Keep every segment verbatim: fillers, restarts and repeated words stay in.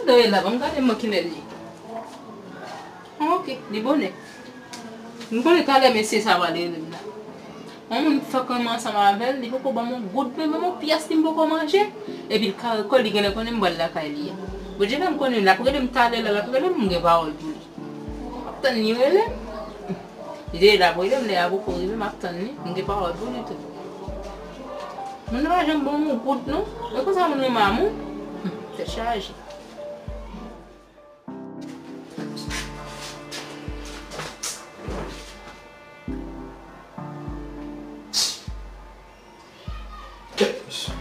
Rele la, ban m gade mwen kilè l ye. Ah, ok, li bonè. M konnen talè mesye sa pral rele m la. Yon moun fèk renmen ansanm avè l, li poko ban m yon goud, menm yon pyès li m poko manje. Epi l kare kò l, li genlè konnen m pral lakay li a. Bondye fè m konnen l ap rele m talè la, l ap rele m, m gen pawòl pou li. M ap tann li rele m. Li te la pou rele m, lè a poko rive, m ap tann li, m gen pawòl pou li tou. Moun nan pa janm ban m yon goud non. E konsa moun renmen amour? Tèt chaje. Kèt mesye.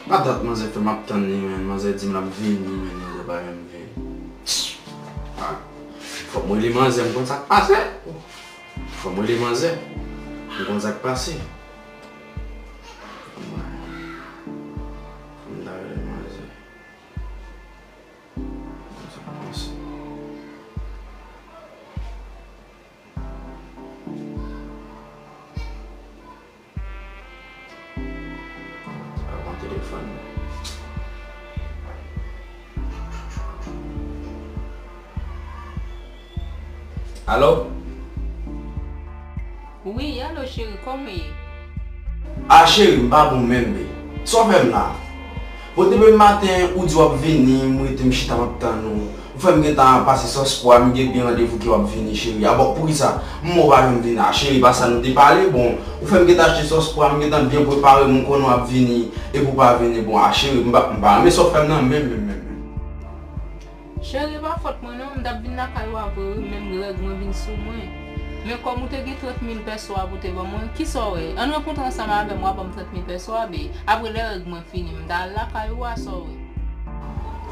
Pa dat manzè fè m ap tann li, men manzè di m l ap vini, men manzè pa janm vini. Ah, fò m rele manzè, m konn sa k pase. Fò m rele manzè, m konn sa k pase. Fò m ta rele manzè. Konn sa k pase. Sa pran telefòn. Alo? Wi, alo cheri, kòman w ye? A cheri, m pa bon menm, be. Sa w fè m la? Bon, depi maten, ou di w ap vini, m rete m chita, m ap tann ou. Ou fè m gentan pase sòs pwa, m gen byen randevou ke w ap vini, cheri. A bon, poukisa? M wè w pa janm vini a, cheri, pa sa nou te pale? Bon, ou fè m gentan achte sòs pwa, m gentan byen prepare, m konnen w ap vini, epi w pa vini. Bon, a cheri, m pa, m pa renmen sa w fè m nan, menm, menm, menm, menm. Cheri, e pa fòt mwen non, m t ap vin lakay ou a vre wi, men règ mwen vin sou mwen. Men kòm ou te gen trant mil pèso a pou te ban mwen, kisa w wè? Ann rankontre ansanm avè m, w a ban m trant mil pèso a, be. Apre lè règ mwen fini, m ta al lakay ou a, sa w wè?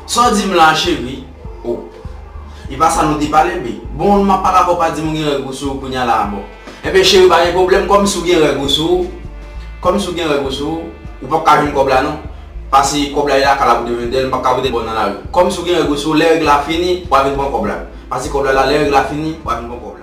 Sa w di m la, cheri? O. E pa sa nou te pale, be. Bon, m ap pale avè w, pa di m ou gen règ ou sou ou kounye a la, bon. Enben, cheri, pa gen pwoblèm, kòm si w gen règ ou sou ou, kòm si w gen règ ou sou ou, ou p ap ka jwenn kòb la, non. Pase kòb la, e lakay la pou te jwenn l, m p ap ka pote l ba w nan lari. Kòm si w gen règ ou sou ou, lè règ la fini, w a vin pran kòb la. Pase kòb la la, lè règ la fini, w a vin pran kòb la.